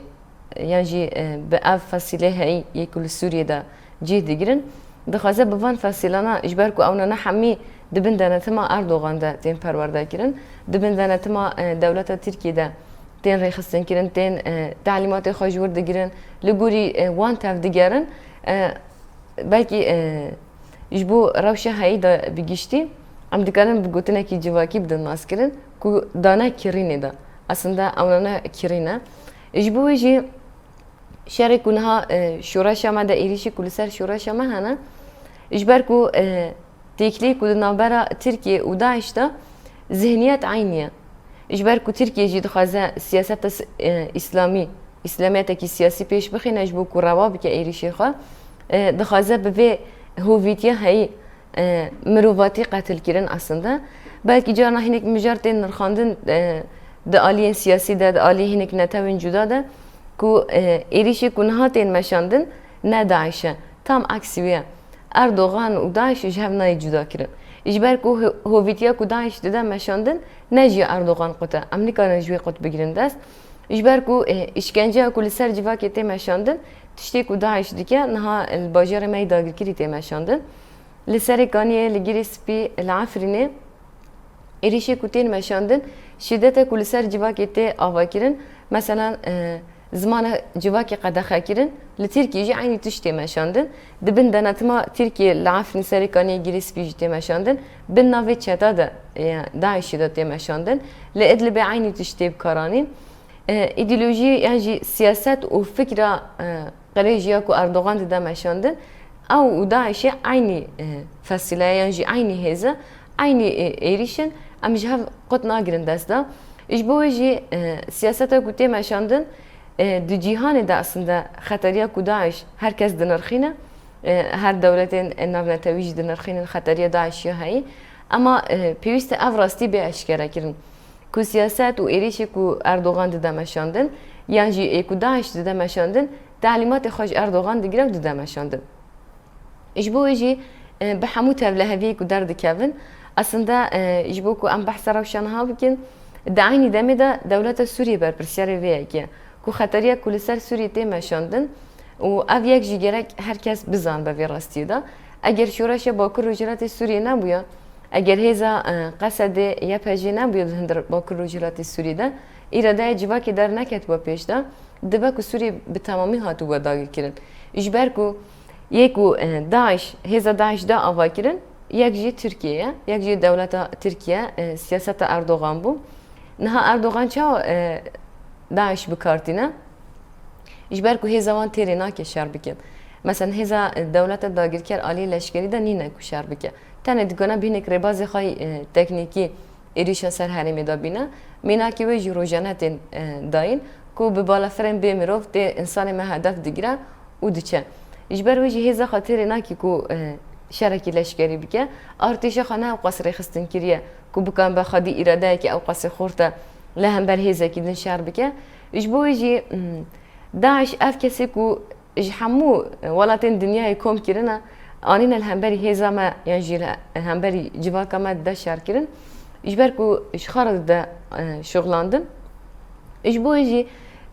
e, yan jî, e, bi ev fesîlê heyî yê ku li Sûriyê de cih digirin, dixwaze bi van fesîlana, ji ber ku ewnane hemî di bin denetima Erdogan de tên perwerdekirin, di bin denetima, e, dewleta Tirkiyê de tên rêxistinkirin, tên, e, telîmatê xwe ji wir digirin, li gorî, e, wan tevdigerin, e, belkî, e, ji bo rewşa heyî de bi giştî em dikarin bi gotinekî civakî bidin naskirin ku dane kirînê de. Aslında ewnane kirîn e. Ji bo wê jî şerê ku niha, e, şoreşa me de êrîşî ku li ser şoreşa me hene, ji ber ku, e, têkilî ku di navbera Tirkiye û DAIŞ de zihniyet eynî ye. Ji ber ku Tirkiye jî dixwaze siyaseta s-, e, îslamî, îslamiyetekî siyasî pêş bixîne ji bo ku rewa bike êrîşê xwe, e, dixwaze bi vê hovîtiya heyî, e, mirovatî qetil kirin aslında. Belkî carna hinek mijar tên nirxandin, e, di aliyên siyasî de, di aliyê hinek netewên cuda de ku, e, êrîşê ku niha tên meşandin ne DAIŞ e. Tam eksî wê ye. Erdogan û DAIŞ ji hev nayê cuda kirin. Ji ber ku ho-, hovîtiya ku DAIŞ dide meşandin ne jî Erdogan qut e. Em nikarin ji wê qut bigirin dest. Ji ber ku, e, îşkenceya ku li ser civakê tê meşandin, tiştê ku DAIŞ dike, niha li bajarê me yê dagirkirî tê meşandin. Li Serê Kaniyê, li Girê Spî, li Efrînê êrîşê ku tên meşandin, şîdete ku li ser civakê tê avakirin, meselan, e, Zimana civakê qedexe kirin, li Tirkiyê jî eynî tişt tê meşandin. Di bin denetima Tirkiyê li Efrîn Serê Kaniyê Girê Spî jî tê meşandin. Bin navê çeta de, e, DAIŞê de tê meşandin. Li Idlibê eynî tişt tê bikaranîn. E, îdeolojî yan jî siyaset û fikra, e, qirêjiya ku Erdogan dide meşandin, ew û DAIŞê eynî, e, fesîle ye yan jî eynî hêz e, eynî, e, êrîş in. Em ji hev qut nagirin dest de. Ji bo wê jî, e, siyaseta ku tê meşandin, e, di cîhanê de aslında xeteriya ku DAIŞ her kes dinirxîne, e, her dewletên navnetewî jî dinirxînin xeteriya DAIŞê heyî. Ema, e, pêwîst e ev rastî bê eşkere kirin. Ku siyaset û êrîşê ku Erdogan dide meşandin, yan jî ê ku DAIŞ dide meşandin, telîmatê xwe ji Erdogan digire û dide meşandin. Ji bo wê jî, e, bi hemû tevliheviyê ku derdikevin, aslında, e, ji bo ku em behsa rewşa niha bikin, di eynî demê de dewleta Sûriyê berpirsiyarê vê yekê ye. Ku xeteriya ku li ser Sûriyê tê meşandin û ev yek jî gerek her kes bizan be vê rastiyê de. Eger şoreşa Bakur Rojhilatê Sûriyê nebûya, eger hêza, e, Qesedê, Y P G nebûya di hundir Bakur Rojhilatê Sûriyê de, îradeya civakê derneketibû pêş de, dibe ku Sûriyê bi temamî hatibû dagirkirin. Ji ber ku yê ku, e, DAIŞ, hêza DAIŞ da ava kirin, yek jî Tirkiye ye, yek jî dewleta Tirkiye, e, siyaseta Erdogan bû. Niha Erdogan çawa, e, DAIŞ bi kar tîne? Ji ber ku hêza wan têrê nake şer bikin. Mesela hêza, e, dewleta dagirker aliyê leşkerî de nîne ku şer bike. Tenê dikane bînek rêbazê xwe, e, teknîkî êrîşa ser herêmê de bîne. Mînakê wê jî rojane tên, e, dayîn ku bi balafirên bê mirov tê insanê me hedef digire û diçe. Ji ber wê jî hêza xwe têrê nakî ku, e, şerekî leşkerî bike. Artêşa xwe ne ewqas rêxistin kiriye ku bikanibe xwedî îradeyeke ewqasê xurt e li hember hêzekî din şer bike. Ji bo wê jî, mm, DAIŞ ev kesê ku ji hemû welatên dinyayê kom kirine, anîne li hemberî hêza me yan jî li hemberî civaka me dide şerkirin. Ji ber ku ji xwe re dide, e, şixulandin. Ji bo wê jî,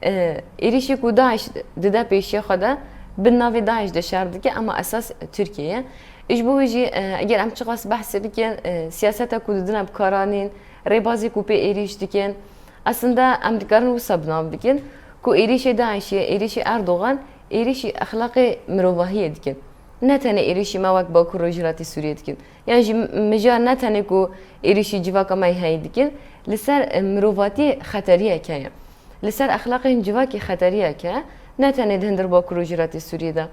e, êrîşê ku DAIŞ dide pêşiya xwe de, bin navê DAIŞ de şer dike, ema esas Tirkiye ye. Ji bo wê jî, e, eger em çiqas behsê bikin, e, siyaseta ku didine bikaranîn, rêbazê ku pê êrîş dikin, aslında em dikarin wisa bi nav bikin ku êrîşê DAIŞê, êrîşê Erdogan, êrîşî exlaqê mirovahiyê dikin. Ne tenê êrîşî me wek Bakur Rojhilatê Sûriyê dikin. Yan jî mijar ne tenê ku êrîşî civaka me heyî dikin, li ser, e, mirovatiyê xeteriyek heye. Li ser exlaqên civakê xeteriyek heye, ne tenê di hundir Bakur Rojhilatê Sûriyê de.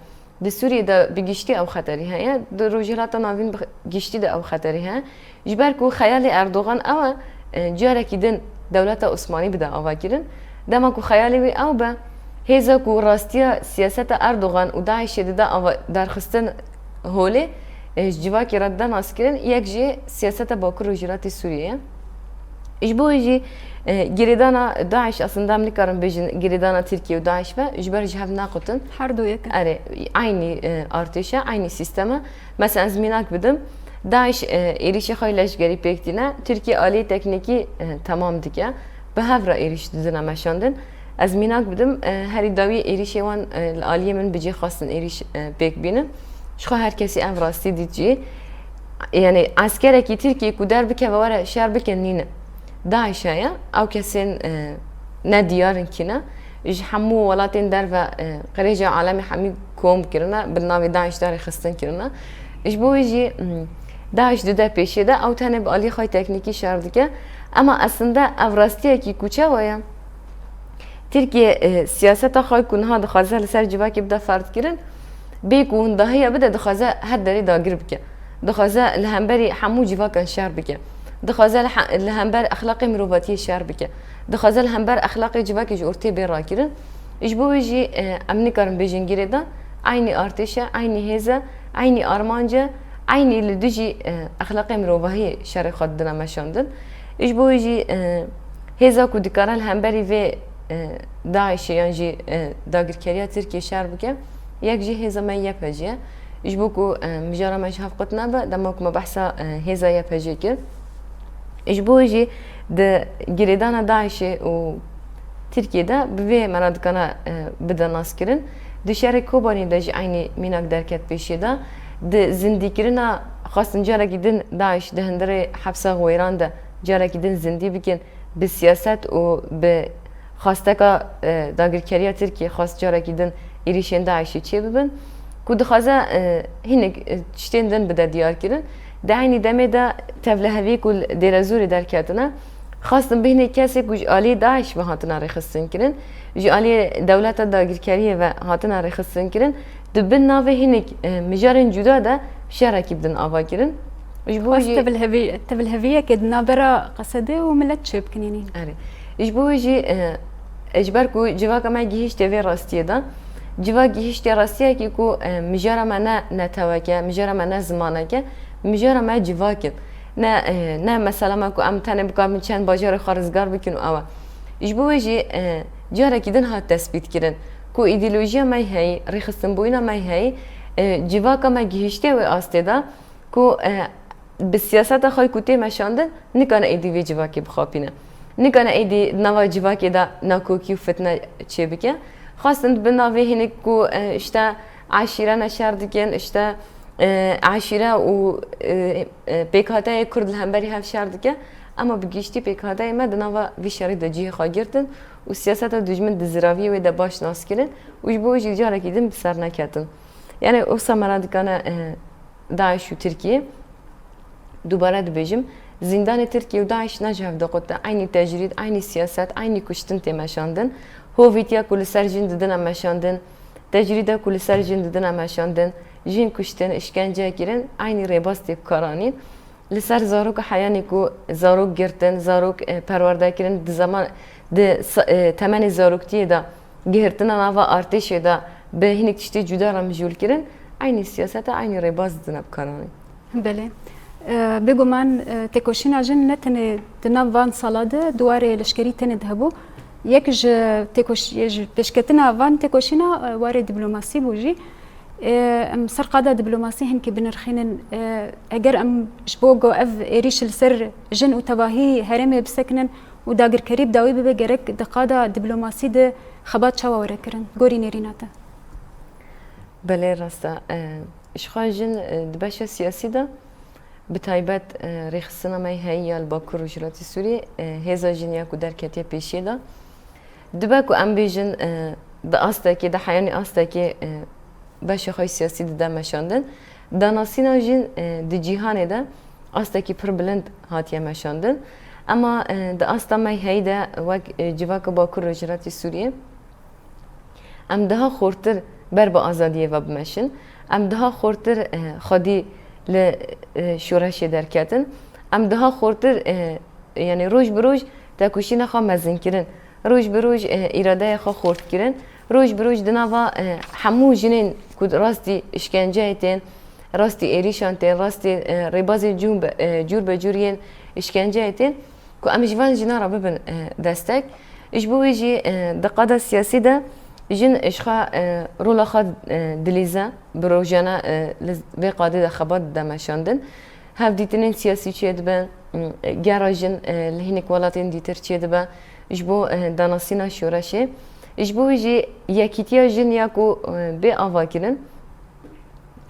Di Sûriyê de bi giştî ew xeterî heye, di Rojhilata Navîn bi giştî de ew xeterî heye. Ji ber ku xeyalê Erdogan ew e, e, carekî din dewleta Osmanî bide avakirin. Dema ku xeyalê wî ew be, hêza ku rastiya siyaseta Erdogan û DAIŞê dide ava darxistin holê, e, ji civakê re dide naskirin, yek jî siyaseta Bakur Rojhilatê Sûriyê ye. Ji bo wê jî, e, girêdana DAIŞ, aslında em nikarin bêjin girêdana Tirkiye û DAIŞ be, ji ber ji hev naqutin. Her du yek in. Erê, eynî, e, artêş e, eynî sîstem e. Mesela ez mînak bidim, DAIŞ, e, êrîşê xwe yê leşgerî pêk tîne, Tirkiye aliyê teknîkî, e, temam dike. Bi hev re êrîş didine meşandin. Ez mînak bidim, e, herî dawî êrîşê wan, e, li aliyê min bi cê xwestin êrîş, e, pêk bînin. Ji xwe her kesî ev rastî dît jî. Yani eskerekî Tirkiyê ku derbikeve were şer bike nîne. DAIŞ heye, ew kesên, e, ne diyar in kî ne. Ji hemû welatên derve, e, qirêja alemê hemî kom kirine, bi navê DAIŞ de rêxistin kirine. Ji bo wê jî, m, DAIŞ dide pêşê de, ew tenê bi alî xwe teknîkî şer dike. Ema aslında ev rastiyekî ku çawa ye? Tirkiye, e, siyaseta xwe ku niha dixwaze li ser civakê bide ferdkirin, bê ku windahiya bide, dixwaze her derê dagir bike. Dixwaze li hemberî hemû civakan şer bike. Dixwaze li he-, li hember exlaqê mirovatiyê şer bike. Dixwaze li hember exlaqê civakê ji ortê bê rakirin. Ji bo wê jî, e, em nikarin bêjin girêdan, eynî artêş e, eynî hêz e, eynî armanc e, eynî li dijî, e, exlaqê mirovahiyê şerê xwe didine meşandin. Ji bo wê jî, e, hêza ku dikare li hemberî vê, e, DAIŞê yan jî, e, dagirkeriya Tirkiyê şer bike, yek jî hêza me Y P G ye. Ji bo ku, e, mijara me ji hev qut nebe, dema ku me behsa, e, hêza Y P G kir. Ji bo wê jî di girêdana DAIŞê û Tirkiyê de bi vê mena dikana, e, bide naskirin. Di şerê Kobanî de jî eynî mînak derket pêşiya de. Di zindîkirina xwestin carekî din DAIŞ di hundirê hepsa Xwêran de carekî din zindî bikin, bi siyaset û bi xwesteka, e, dagirkeriya Tirkiyê xwest carekî din êrîşên DAIŞ'ê çêbibin, ku dixwaze, e, hinek, e, tiştên din bide diyarkirin. Di eynî demê de tevliheviyê ku li Dêrezorê derketine, xwestin bi hinek kesê ku ji aliyê DAIŞ ve hatine rêxistinkirin, ji aliyê dewleta dagirkeriyê ve hatine rêxistinkirin, di bin navê hinek, e, mijarên cuda de şerekî bidin avakirin. Ji bo Xwest jî tevlihevî-, tevliheviyeke di navbera Qesedê û milet çêbikin, yanî. Erê. Ji bo wê jî, e, ji ber ku civaka me gihîştê vê rastiyê de, civak gihîştê rastiyekî ku, e, mijara me ne netewek e, mijara me ne zimanek e, mijara me civak in. Ne, e, ne mesela me ku em tenê bikaribin çend bajarê xwe rizgar bikin û ew e. Ji bo wê jî, e, carekî din hat tespîtkirin ku îdeolojiya me heyî, rêxistinbûyîna me heyî, e, civaka me gihîştiye wê astê de ku, e, bi siyaseta xwe ku tê meşandin, nikane êdî vê civakê bixapîne. Nikane êdî di nava civakê de nakokî û fitne çêbike. Xwestin bi navê hinek ku, e, işte eşîre neşer dikin, işte, e, eşîre û, e, e, pêkhateyê Kurd li hemberî hev şer dike. Ema bi giştî pêkhateyê me di nava vî şerî de cihê xwe girtin û siyaseta dijmin di ziraviyê wê de baş nas kirin û ji bo wê jî carekî din bi ser neketin. Yani wisa me re dikane, e, DAIŞ û Tirkiye, dubare dibêjim, zîndanê Tirkiye û DAIŞ ne ji hev diqute. Eynî tecrîd, eynî siyaset, eynî kuştin tê meşandin. Hovîtiya ku li ser jin didine meşandin, tecrîda ku li ser jin didine meşandin, jin kuştin, îşkence kirin, eynî rêbaz tê bi kar anîn. Li ser zaroka heyanî ku zarok girtin, zarok, e, perwerde kirin, di zeman, di sa-, e, temenê zaroktiyê de gihirtina nava artêşê de bi hinek tiştê cuda re mijûl kirin, eynî siyaseta, eynî rêbaz didine bi kar anîn. Belê. E, bêguman, e, têkoşîna jin ne tenê di nav van sala de di warê leşkerî tenê de hebû. Yek ji têkoş-, ji pêşketina van têkoşîna, e, warê diplomasî bû jî. E, em ser qada diplomasî hinkî binirxînin. E, eger em ji bo ku ev êrîş li ser jin û tevahî herêmê bisekinin û dagirkerî bi dawî bibe, gerek di qada diplomasî de xebat çawa were kirin? Gorî nêrîna te. Belê, rast e. E, ji xwe jin, e, di beşa siyasî de, bi taybet, e, rêxistina me heyî ya li Bakur Rojhilatê Sûriyê, e, hêza jin ya ku derketiye pêşiyê de, dibe ku em bêjin, e, di astekê de, heyanî astekê, e, beşa xwe siyasî dide meşandin. Danasîna jin, e, di cîhanê de astekî pir bilind hatiye meşandin. Ema, e, di asta me heyî de wek, e, civaka Bakur Rojhilatê Sûriyê, em daha xurtir ber bi azadiyê ve bimeşin. Em daha xurtir, eh, xwedî li, eh, şoreşê derketin. Em daha xurtir, eh, yanî roj bi roj tekoşîna xwe mezin kirin. Roj bi roj, eh, îradeya xwe xurt kirin. Roj bi roj di nava, eh, hemû jinên ku rastî îşkenceyê tên, rastî êrîşan tên, rastî, eh, rêbazên cû be, eh, cûr be cûr yên îşkenceyê tên, ku em ji van jinan re bibin, e, destek. Ji bo wê jî, e, di qada siyasî de jin ji xwe, e, rola xwe, e, dilîze, bi rojane, e, li vê qadê de xebat dide meşandin. Hevdîtinên siyasî çêdibe, m, gera jin, e, li hinek welatên dîtir çêdibe, ji bo, e, danasîna şoreşê. Ji bo wê jî yekîtiya jin ya ku, e, bê avakirin,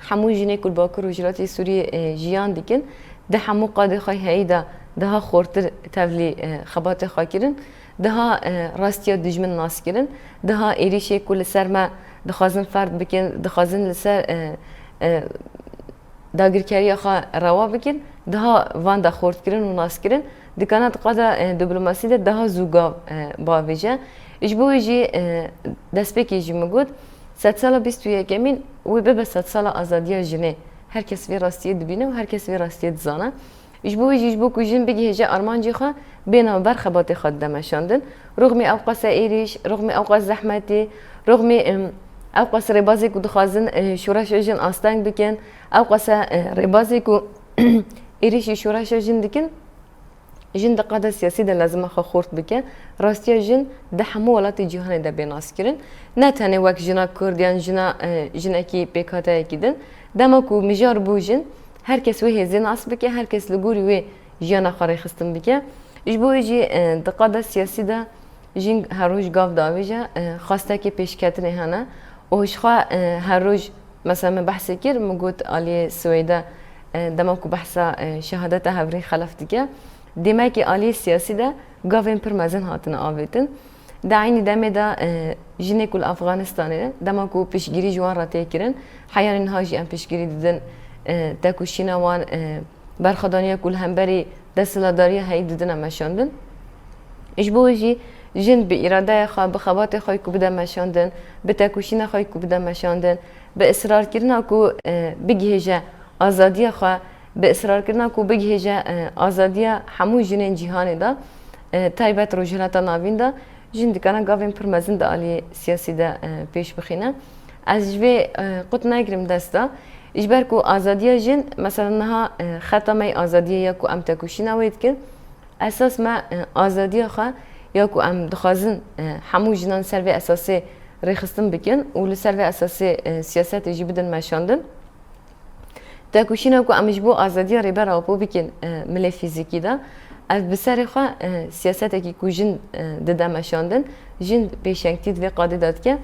hemû jinê ku li Bakur Rojhilatê Sûriyê, e, jiyan dikin, di hemû qadê xwe heyî de daha xurtir tevlî, e, xebatê xwe kirin, daha, e, rastiya dijmin nas kirin, daha êrîşê ku li ser me dixwazin ferd bikin, dixwazin li ser, e, e, dagirkeriya xwe rewa bikin, daha van de xurt kirin û nas kirin, dikana di qada, e, diplomasî de daha zû gav, e, bavêje. Ji bo wê jî, e, destpêkê jî min got, Sedsala bîst û yekemîn wê bibe sedsala azadiya jinê. Her kes vê rastiyê dibîne û her kes vê rastiyê dizane. Ji bo wê jî, ji bo ku jin bigihêje armancê xwe, bê navber xebatê xwe dide meşandin. Rûxmî ewqas e êrîş, rûxmî ewqas zehmetî, rûxmî, em, ewqas rêbazê ku dixwazin, e, şoreşa jin asteng bikin, ewqas e, e, rêbazê ku êrîşî şoreşa jin dikin, Jin di qada siyasî de lazim e xwe xurt bike. Rastiya jin di hemû welatê cîhanê de bê naskirin. Ne tenê wek jina Kurd yan jina, e, jinekî pêkhateyekî din. Dema ku mijar bû jin, her kes wê hêzê nas bike, her kes li gorî wê jiyana xwe rêxistin bike. Ji bo wê jî, e, di qada siyasî de jin her roj gav davêje, e, xwestekê pêşketinê hene û ji xwe, e, her roj Mesela min behsê kir, min got aliyê Swêde, e, dema ku behsa, e, şehadeta hevrî xelef dike, demekî aliyê siyasî de gavên pir mezin hatine avêtin. Di eynî demê de, e, jinê ku li Afganistanê ne, dema ku piştgirî ji wan re tê kirin, heya niha jî em piştgirî didin, e, tekoşîna wan, e, berxwedaniya ku li hemberî desthilatdariya heyî didine meşandin. Ji bo wê jî jin bi îradeya xwe, bi xebatê xwe ku bide meşandin, bi tekoşîna xwe ku bide meşandin, bi israrkirina ku, e, bigihêje azadiya xwe, bi israrkirina ku bigihêje, e, azadiya hemû jinên cîhanê de, e, taybet Rojhilata Navîn de, jin dikane gavên pir mezin di aliyê siyasî de, e, pêş bixîne. Ez ji vê, e, qut negirim dest de. Ji ber ku azadiya jin, mesela niha, e, xeta me yê azadiyê ya ku em tekoşîna wê dikin, esas me, e, azadiya xwe ya ku em dixwazin, e, hemû jinan ser vê esasê rêxistin bikin û li ser vê esasê, e, siyasetê jî bidin meşandin. Tekoşîna ku em ji bo azadiya Rêber Apo bikin, e, milê fîzîkî de, ev bi serê xwe, e, siyasetekî ku jin, e, dide meşandin, jin pêşengtî di vê qadê de dike.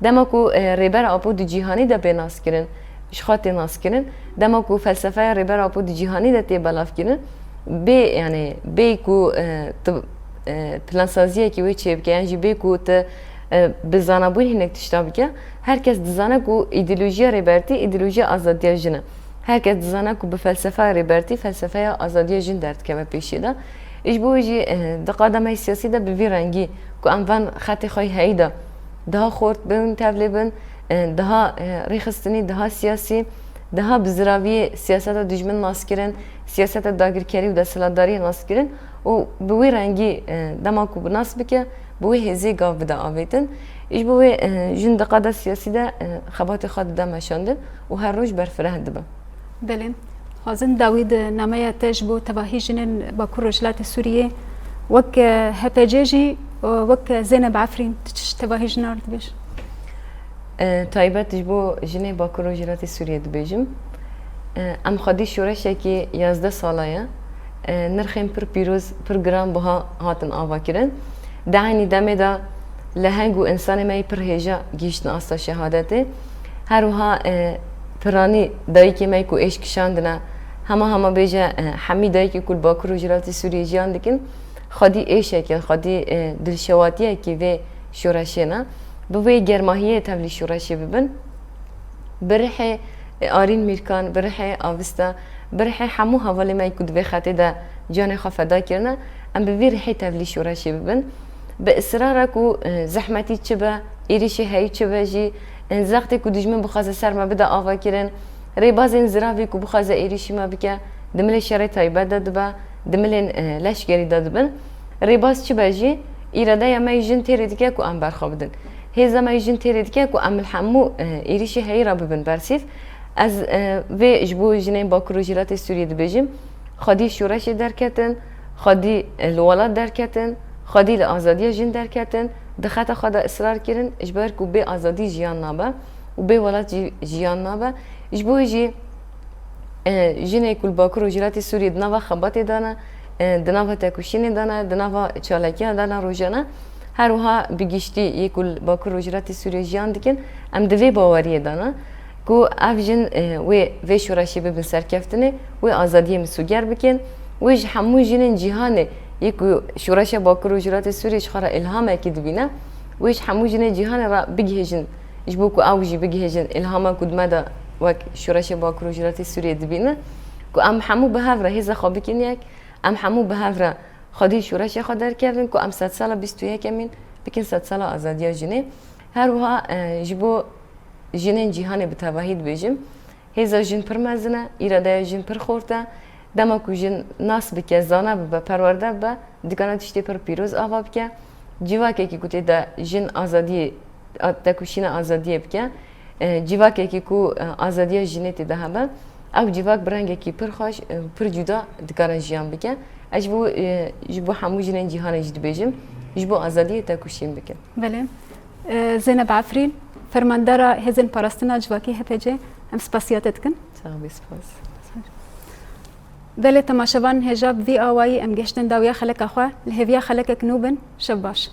Dema ku, e, Rêber Apo di cîhanî de bê naskirin, ji xwe tê naskirin, dema ku felsefeya Rêber Apo di cîhanî de tê belavkirin, bê, yani, bê ku, e, tu, e, plansaziyekî wê çêbike, yan jî bê ku tu, e, bi zanabûn hinek tişta bike, her kes dizane ku îdeolojiya Rêbertî îdeolojiya azadiya jin e. Her kes dizane ku bi felsefeya Rêbertî felsefeya azadiya jin derdikeve pêşiya de. Ji bo wê jî, eh, di qada me yê siyasî de bi vî rengî ku em van xetê xwe yê heyî de daha xort bin, tevlê bin, eh, daha, eh, rêxistinî, daha siyasî, daha bi ziraviyê siyaseta dijmin naskirin, siyaseta dagirkerî û desthilatdariyê naskirin û bi wî rengî, eh, dema ku bi nas bike, bi wê hêzê gav bide avêtin. Ji bo wê, eh, jin di qada siyasî de, eh, xebatê xwe dide meşandin û her roj berfireh dibe. Belê. Dixwazin dawî di nameya te ji bo tevahî jinên Bakur Rojhilatê Sûriyê wek, eh, H P C jî, eh, wek Zeynep Efrîn tu çi tevahî jinan re dibêjî? E, taybet ji bo jinê Bakur Rojhilatê Sûriyê dibêjim. E, em xwedî şoreşekî yazdeh sala ye. E, nirxên pir pîroz, pir giran biha hatin avakirin. Di eynî demê de leheng û însanê me yê pir hêja gihîştin asta şehadetê. Her wiha, e, piranî dayikê me yê ku êş kişandine, hema hema bêje, e, hemî dayikê ku li Bakur Rojhilatê Sûriyê jiyan dikin, xwedî êşekê, xwedî, e, dilşewatiyekî vê şoreşê ne. Bi vê germahiyê tevlî şoreşê bibin. Bi rihê, e, Arîn Mîrkan, bi rihê Avista, bi rihê hemû hevalê me ku di vê xetê de canê xwe feda kirine, em bi vî rihê tevlî şoreşê bibin. Bi israra ku, e, zehmetî çi be, êrîşê heyî çi be jî, e, zextê ku dijmin bixwaze ser me bide ava kirin, rêbazên ziravî ku bixwaze êrîşî me bike, di milê şerê taybet de dibe, di milên, e, leşkerî de dibin. Rêbaz çi be jî, îradeya me yê jin têrê dike ku em berxwe bidin. Hêza me yê jin têrê dike ku em li hemû, e, êrîşê heyî re bibin bersîv. Ez, e, vê ji bo jinên Bakur û Rojhilatê Sûriyê dibêjim, xwedî şoreşê derketin, xwedî, e, li welat derketin, xwedî li azadiya jin derketin, di xeta xwe de israr kirin, ji ber ku bê azadî jiyan nabe û bê welat jî jiyan nabe. Ji bo wê jî, e, jinê ku li Bakur û Rojhilatê Sûriyê di nava xebatê de ne, e, di nava tekoşînê de ne, di nava çalakiya de ne rojane, her wiha bi giştî yê ku li Bakur û Rojhilatê Sûriyê jiyan dikin, em di vê baweriyê de ne ku ev jin, e, wê vê şoreşê bibin serkeftinê, wê azadiyê misoger bikin, wê ji hemû jinên cîhanê yê ku şoreşa Bakur û Rojhilatê Sûriyê ji xwe re îlhamekî dibîne, wê ji hemû jinên cîhanê re bigihêjin. Ji bo ku ew jî bigihêjin îlhama ku di me de wek şoreşê Bakur û Rojhilatê Sûriyê dibînin, ku em hemû bi hev re hêza xwe bikin yek, em hemû bi hev re xwedî şoreşê xwe derkevin, ku em sedsala bîst û yekemîn bikin sedsala azadiya jinê. Her wiha, e, ji bo jinên cîhanê bi tevahî dibêjim, hêza jin pir mezin e, îradeya jin pir xort e. Dema ku jin nas bike, zana bibe, perwerde bibe, dikane tiştê pir pîroz ava bike. Civakekî ku tê de jin azadiyê, a, tekoşîna azadiyê bike, e, civakekî ku, e, azadiya jinê tê de hebe, ew civak bi rengekî pir xweş, e, pir cuda dikare jiyan bike. Ez ji bo, e, ji bo hemû jinên cîhanê jî dibêjim, ji bo azadiyê tekoşîn bikin. Belê. E, Zeynep Efrîn, fermandara Hêzên Parastina Civakî H P C, em spasiya te dikin. Sax bî, spas. Belê temaşevan, hêja bi vî awayî em gehiştin dawiya xeleka xwe. Li hêviya xelekek nû bin, şev baş.